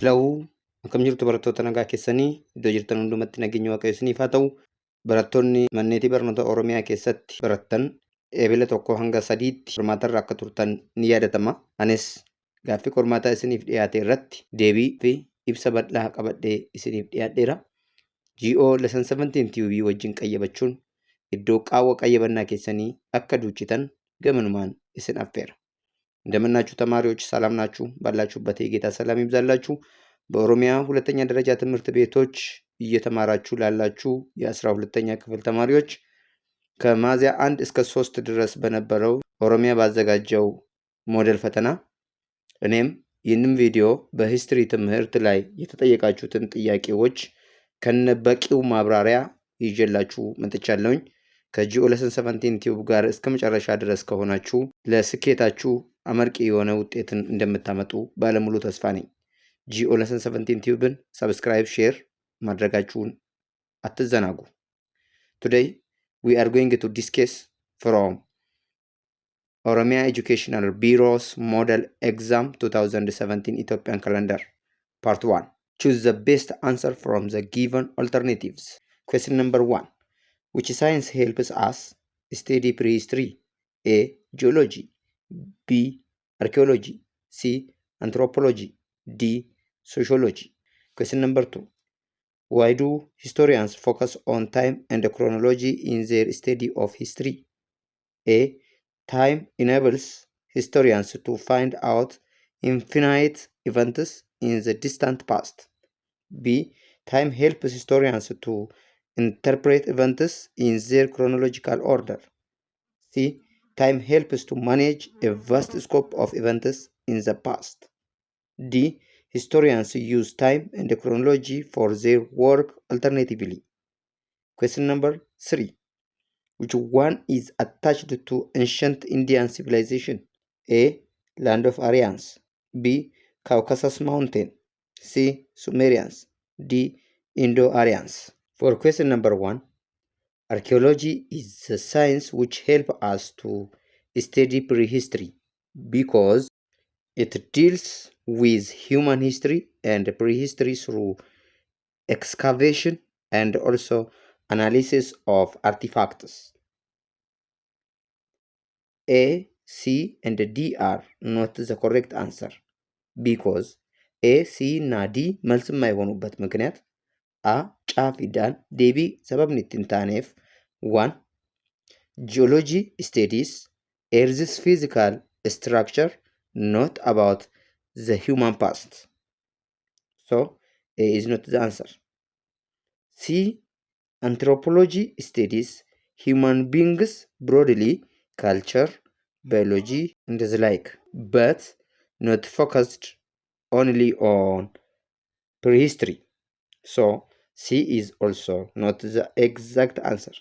Lau akkam jirtu barattoota nagaa keessanii iddoo jirtan hundumatti nageenya waaqayyo isiniif haa ta'u. Barattoonni manneetii barnoota Oromiyaa keessatti barattan eebila 1 hanga 3tti qormaatarra akka turtan ni yaadatama. Anis gaaffii qormaataa isiniif dhiyaate irratti deebii fi ibsa bal'aa qabadhee isiniif dhiyaadheera. GO lesson 17 TUB wajjin qayyabachuun iddoo qaawwa qayyabannaa keessanii akka duuchitan gamanumaan isin affeera. እንደምናችሁ ተማሪዎች ሰላም ናችሁ? ባላችሁበት የጌታ ሰላም ይብዛላችሁ። በኦሮሚያ ሁለተኛ ደረጃ ትምህርት ቤቶች እየተማራችሁ ላላችሁ የ12ኛ ክፍል ተማሪዎች ከሚያዝያ 1 እስከ 3 ድረስ በነበረው ኦሮሚያ ባዘጋጀው ሞዴል ፈተና እኔም ይህንን ቪዲዮ በሂስትሪ ትምህርት ላይ የተጠየቃችሁትን ጥያቄዎች ከነበቂው ማብራሪያ ይዤላችሁ መጥቻለሁኝ። ከጂኦ lesson 17 ቲዩብ ጋር እስከ መጨረሻ ድረስ ከሆናችሁ ለስኬታችሁ አመርቂ የሆነ ውጤትን እንደምታመጡ ባለሙሉ ተስፋ ነኝ። ጂኦ lesson 17 ቲዩብን ሰብስክራይብ፣ ሼር ማድረጋችሁን አትዘናጉ። Today we are going to discuss from Oromia Educational Bureau's Model Exam 2017 Ethiopian Calendar Part 1. Choose the best answer from the given alternatives. Question number 1. Which science helps us study prehistory? A. Geology, B. Archaeology, C. Anthropology, D. Sociology. Question number 2. Why do historians focus on time and chronology in their study of history? A. Time enables historians to find out infinite events in the distant past. B. Time helps historians to interpret events in their chronological order. C. Time helps to manage a vast scope of events in the past. D. Historians use time and chronology for their work alternatively. Question number 3. Which one is attached to ancient Indian civilization? A. Land of Aryans, B. Caucasus Mountain, C. Sumerians, D. Indo-Aryans. For question number 1, archaeology is the science which helps us to study prehistory because it deals with human history and prehistory through excavation and also analysis of artifacts. A, C, and D are not the correct answer because A, C እና D መልስ የማይሆኑበት ምክንያት A, ጫፍ ዳን ዴቢ ሰበብን ትንታኔፍ 1. Geology studies Earth's physical structure, not about the human past. So A is not the answer. C. Anthropology studies human beings broadly, culture, biology, and the like, but not focused only on prehistory. So C is also not the exact answer.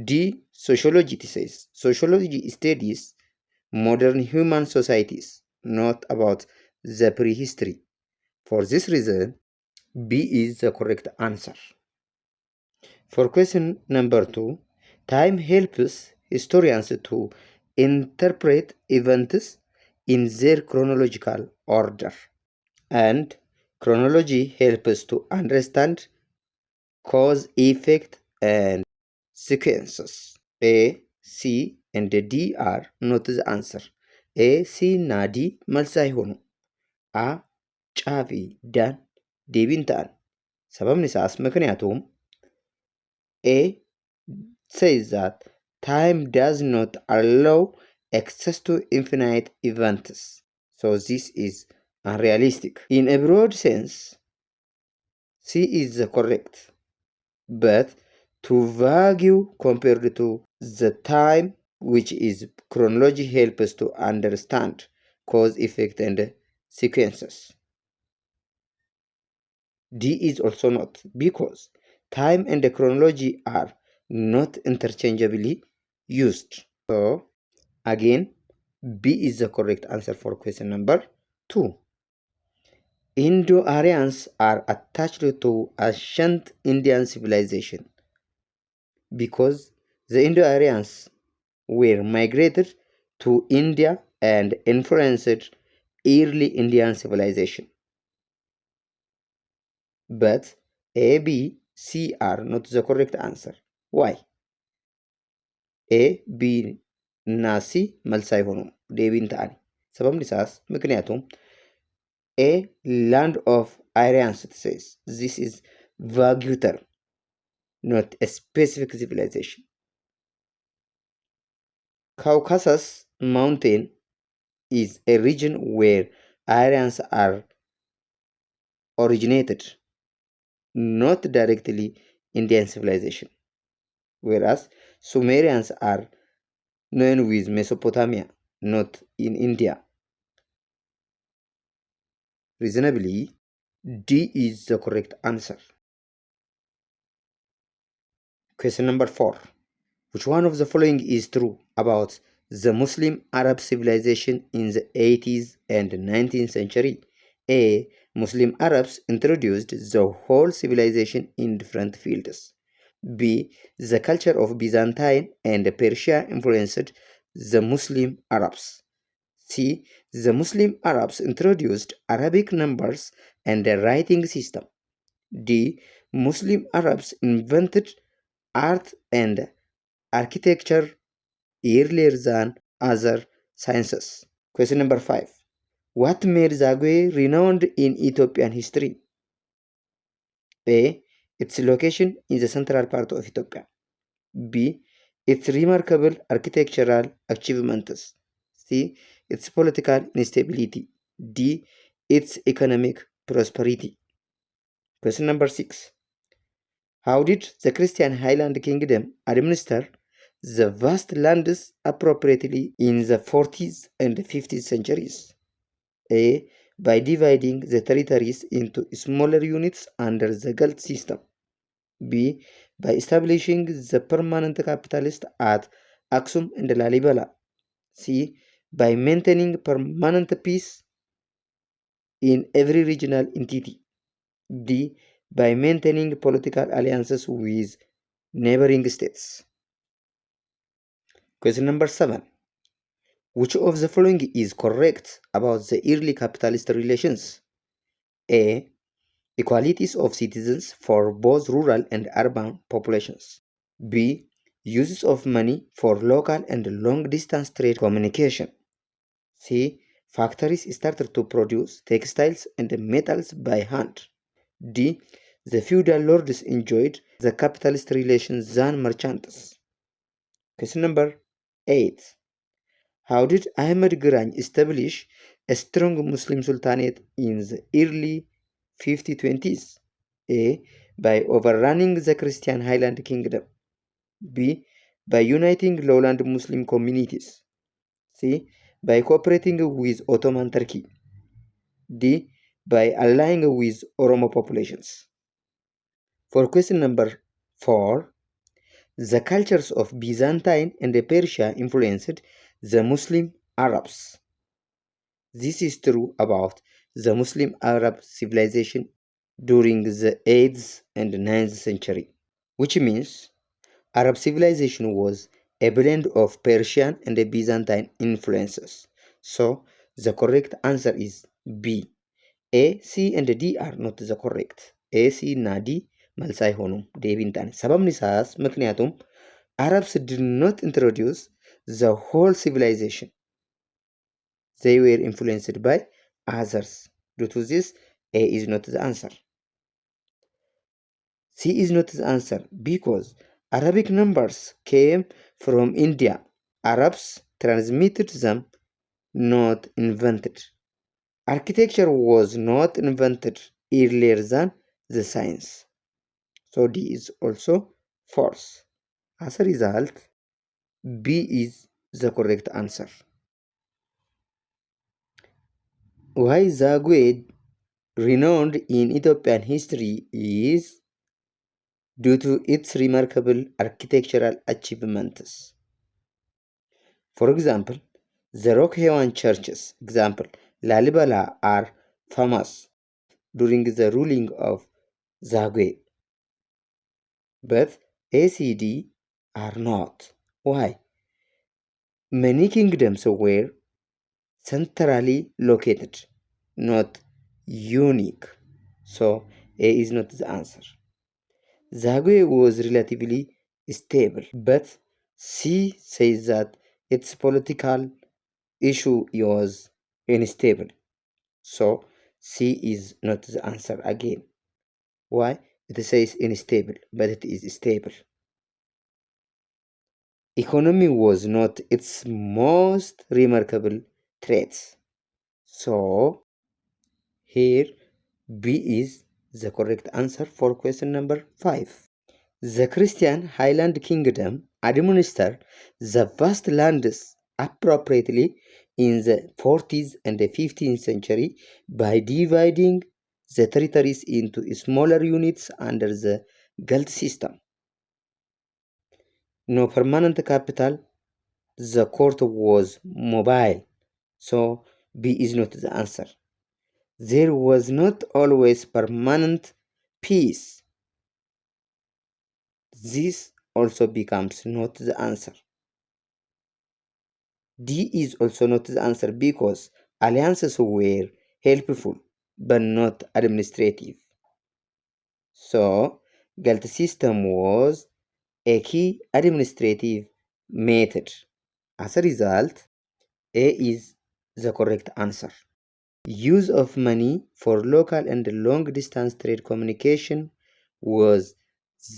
D. Sociology says sociology studies modern human societies, not about the prehistory. For this reason, B is the correct answer. For question number 2, time helps historians to interpret events in their chronological order, and chronology helps to understand cause, effect, and sequences. A, C, and D are not the answer. A, C እና D መልስ አይሆኑ። A, ጫፊ ዳን ዴቢን ta'an sababni isaas ምክንያቱም A says that time does not allow access to infinite events, so this is unrealistic. In a broad sense, C is the correct, but too vague compared to the time, which is chronology helps to understand cause, effect, and sequences. D is also not, because time and chronology are not interchangeably used. So again, B is the correct answer for question number 2. Indo-Aryans are attached to ancient Indian civilization because the Indo-Aryans were migrated to India and influenced early Indian civilization. but A, B, C are not the correct answer. Why? A, B እና C መልስ አይሆኑም deebiin ta'ani. Sababni isaas ምክንያቱም A, land of Aryans says this is vague term, not a specific civilization. Caucasus Mountain is a region where Aryans are originated, not directly Indian civilization, whereas Sumerians are known with Mesopotamia, not in India. Reasonably, D is the correct answer. Question number 4. Which one of the following is true about the Muslim Arab civilization in the 80s and 19th century? A. Muslim Arabs introduced the whole civilization in different fields. B. The culture of Byzantine and Persia influenced the Muslim Arabs. C. The Muslim Arabs introduced Arabic numbers and a writing system. D. Muslim Arabs invented art and architecture earlier than other sciences. Question number 5. What made Zagwe renowned in Ethiopian history? A. Its location in the central part of Ethiopia. B. Its remarkable architectural achievements. C. Its political instability. D. Its economic prosperity. Question number 6. How did the Christian Highland Kingdom administer the vast lands appropriately in the 40th and 50th centuries? A. By dividing the territories into smaller units under the Galt system. B. By establishing the permanent capitals at Aksum and Lalibela. C. By maintaining permanent peace in every regional entity. D. By maintaining political alliances with neighboring states. Question number 7. Which of the following is correct about the early capitalist relations? A. Equalities of citizens for both rural and urban populations. B. Uses of money for local and long-distance trade communication. C. Factories started to produce textiles and metals by hand. D. The feudal lords enjoyed the capitalist relations than merchants. Question number 8. How did Ahmed Grany establish a strong Muslim sultanate in the early 5020s? A. By overrunning the Christian Highland Kingdom. B. By uniting lowland Muslim communities. C. By cooperating with Ottoman Turkey. D. By allying with Oromo populations. For question number 4, the cultures of Byzantine and Persia influenced the Muslim Arabs. This is true about the Muslim Arab civilization during the 8th and 9th century, which means Arab civilization was a blend of Persian and Byzantine influences. So the correct answer is B. A, C and D are not the correct. A, C እና D መልስ አይሆኑም deebiin ta'ani. Sababni isaas ምክንያቱም Arabs did not introduce the whole civilization. They were influenced by others. Due to this, A is not the answer. C is not the answer because Arabic numbers came from India. Arabs transmitted them, not invented. Architecture was not invented earlier than the science. So D is also false. As a result, B is the correct answer. Why Zagwe renowned in Ethiopian history is due to its remarkable architectural achievements. For example, the Rock Hewan churches, example, Lalibela are famous during the ruling of Zagwe, but ACD are not. Why? Many kingdoms were centrally located, not unique. So A is not the answer. Zagwe was relatively stable, but C says that its political issue was unstable. So C is not the answer again. Why? It says unstable, but it is stable. Economy was not its most remarkable trait. So here B is the correct answer for question number 5. The Christian Highland Kingdom administered the vast lands appropriately in the 14th and 15th century by dividing the territories into smaller units under the guild system. No permanent capital, the court was mobile, so B is not the answer. There was not always permanent peace. This also becomes not the answer. D is also not the answer because alliances were helpful but not administrative. So, guild system was a key administrative method. As a result, A is the correct answer. Use of money for local and long-distance trade communication was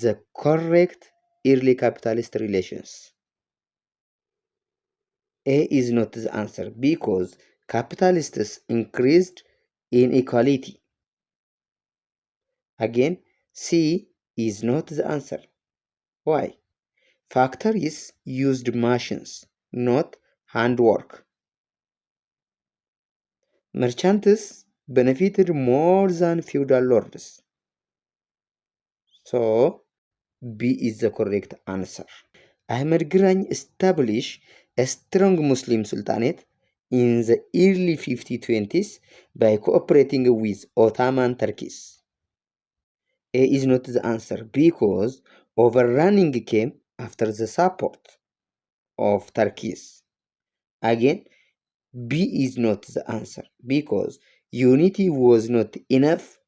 the correct early capitalist relations. A is not the answer because capitalists increased inequality. Again, C is not the answer. Why? Factories used machines, not handwork. Merchants benefited more than feudal lords. So, B is the correct answer. Ahmed Grany established a strong Muslim sultanate in the early 1520s by cooperating with Ottoman Turks. A is not the answer because overrunning came after the support of Turkeys. Again, B is not the answer because unity was not enough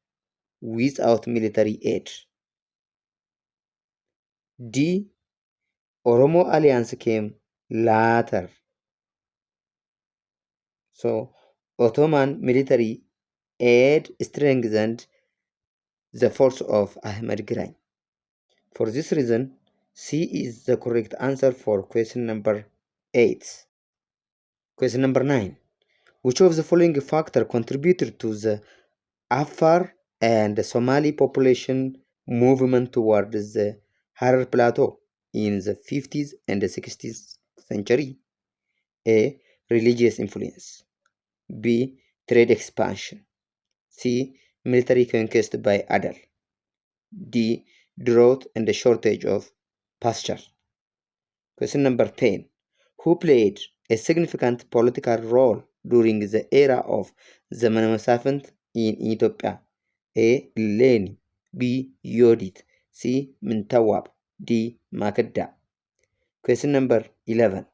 without military aid. D. Oromo Alliance came later. So, Ottoman military aid strengthened the force of Ahmed Grany. For this reason, C is the correct answer for question number 8. Question number 9. Which of the following factors contributed to the Afar and Somali population movement towards the Harar Plateau in the 50th and 60th century? A. Religious influence. B. Trade expansion. C. Military conquest by Adal. D. Drought and the shortage of pasture. Question number 10. Who played a significant political role during the era of Zaman Masafint in Ethiopia? A. Leni. B. Yodit. C. Mintawab. D. Makeda. Question number 11.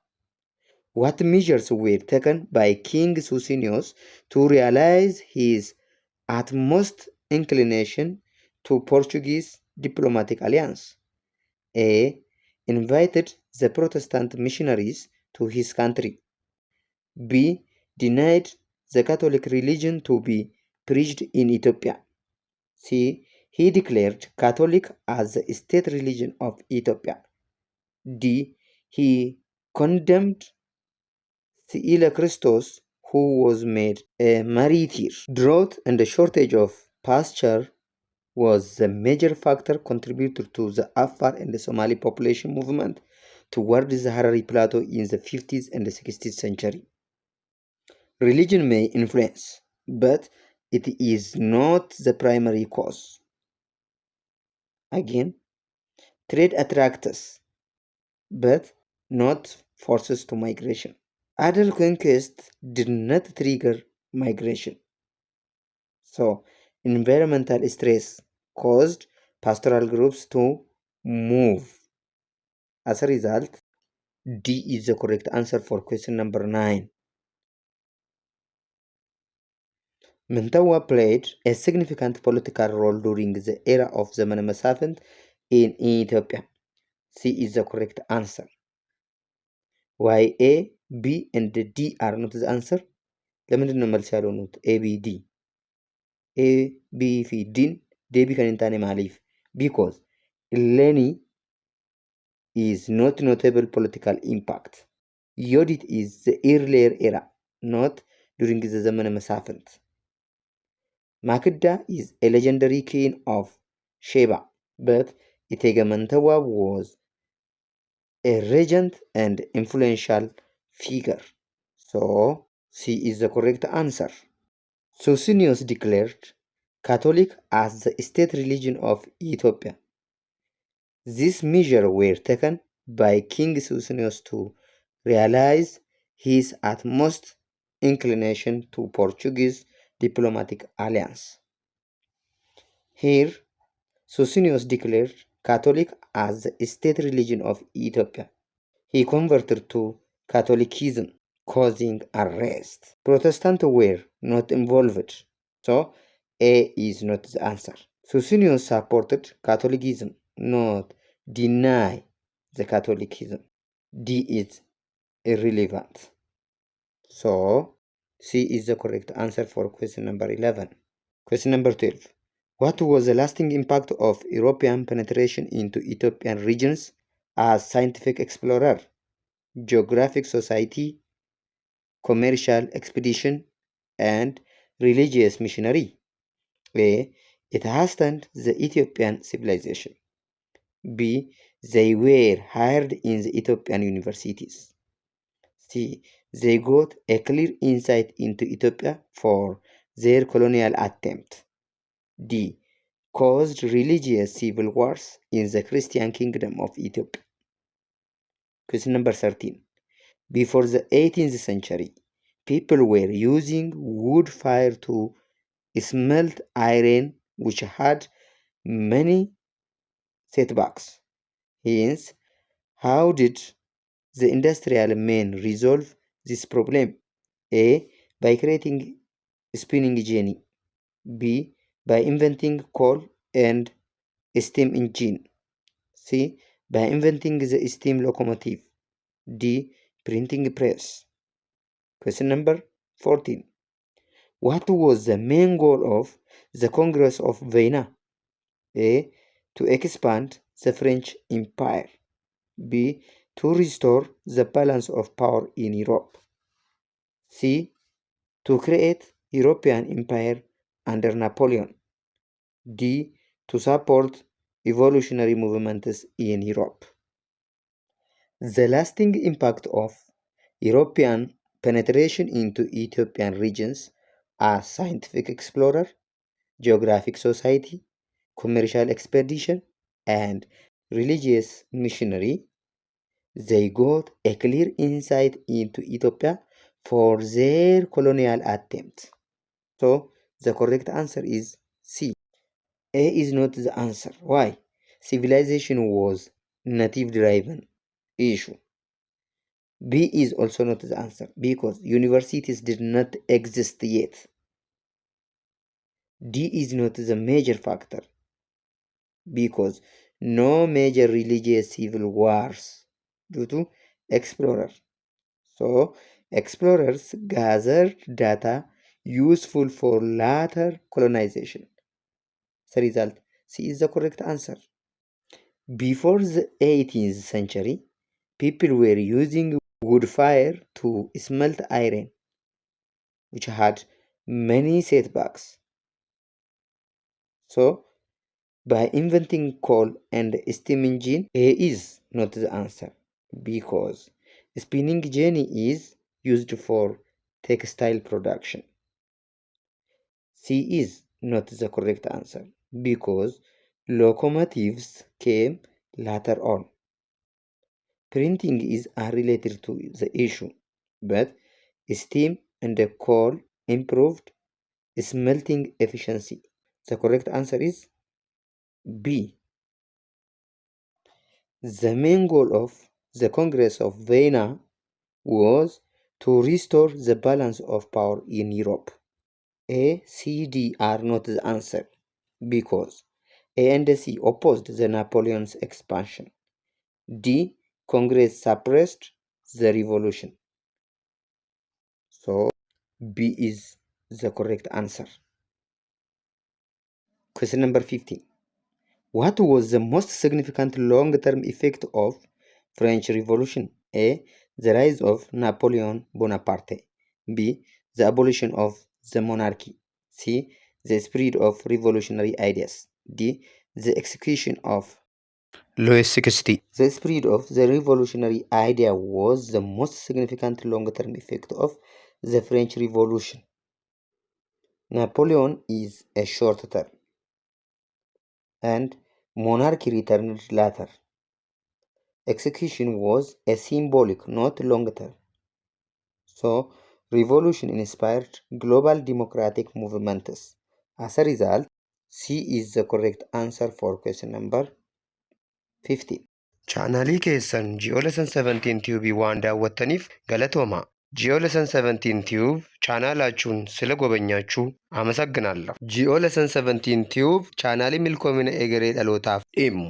What measures were taken by King Susenyos to realize his utmost inclination to Portuguese diplomatic alliance? A. Invited the Protestant missionaries to his country. B. Denied the Catholic religion to be preached in Ethiopia. C. He declared Catholic as the state religion of Ethiopia. D. He condemned Sila Christos, who was made a martyr. Drought and the shortage of pasture was the major factor contributor to the Afar and the Somali population movement towards the Harari Plateau in the 50th and the 60th century. Religion may influence, but it is not the primary cause. Again, trade attracts, but not forces to migration. Adult conquest did not trigger migration. So, environmental stress caused pastoral groups to move. As a result, D is the correct answer for question number 9. Mintawa played a significant political role during the era of ዘመነ መሳፍንት in Ethiopia. C is the correct answer. Why A, B and D are not the answer? ለምንድን ነው መልስ ያልሆኑት? A, B, D. A, B fi D'n deebii kan hin taane maaliif? Because Illeni is not notable political impact. Yodit is the earlier era, not during the ዘመነ መሳፍንት. Makeda is a legendary queen of Sheba, but Itege Mantawa was a regent and influential figure. So, C is the correct answer. Suetonius declared Catholic as the state religion of Ethiopia. These measures were taken by King Suetonius to realize his utmost inclination to Portuguese diplomatic alliance. Here, Suetonius declared Catholic as the state religion of Ethiopia. He converted to Catholicism, causing arrest. Protestants were not involved, so A is not the answer. Suetonius supported Catholicism, not deny the Catholicism. D is irrelevant. So, C is the correct answer for question number 11. Question number 12. What was the lasting impact of European penetration into Ethiopian regions as scientific explorer, geographic society, commercial expedition, and religious missionary? A. It hastened the Ethiopian civilization. B. They were hired in the Ethiopian universities. C. They got a clear insight into Ethiopia for their colonial attempt. D. Caused religious civil wars in the Christian kingdom of Ethiopia. Question number 13. Before the 18th century, people were using wood fire to smelt iron, which had many setbacks. Hence, how did the industrial men resolve this problem? A. By creating spinning jenny. B. By inventing coal and steam engine. C. By inventing the steam locomotive. D. Printing press. Question number 14. What was the main goal of the Congress of Vienna? A. To expand the French Empire. B. To restore the balance of power in Europe. C. To create European Empire under Napoleon. D. To support evolutionary movements in Europe. The lasting impact of European penetration into Ethiopian regions as scientific explorer, geographic society, commercial expedition, and religious missionary, they got a clear insight into Ethiopia for their colonial attempt. So, the correct answer is C. A is not the answer. Why? Civilization was native driven issue. B is also not the answer because universities did not exist yet. D is not the major factor because no major religious civil wars due to explorers. So, explorers gathered data useful for later colonization. The result, C is the correct answer. Before the 18th century, people were using wood fire to smelt iron, which had many setbacks. So, by inventing coal and steam engine, A is not the answer because spinning jenny is used for textile production. C is not the correct answer because locomotives came later on. Printing is unrelated to the issue, but steam and coal improved smelting efficiency. The correct answer is B. The main goal of the Congress of Vienna was to restore the balance of power in Europe. A, C, D are not the answer because A and C opposed the Napoleon's expansion. D, Congress suppressed the revolution. So B is the correct answer. Question number 15. What was the most significant long-term effect of French Revolution? A, the rise of Napoleon Bonaparte. B, the abolition of the monarchy. C, the spread of revolutionary ideas. D, the execution of Louis XVI. The spread of the revolutionary idea was the most significant long-term effect of the French Revolution. Napoleon is a short term, and monarchy returned later. Execution was a symbolic, not long-term. So, revolution inspired global democratic movements. As a result, C is the correct answer for question number 15. Chaanalii keessan Ji'oolessan 17 Tiyuubii waan daawwattaniif galatooma. Ji'oolessan 17 Tiyuub chaanaalaችሁን ስለጎበኛችሁ አመሰግናለሁ። Ji'oolessan 17 Tiyuub chaanaalii milkoomina egeree dhalootaaf dhimmu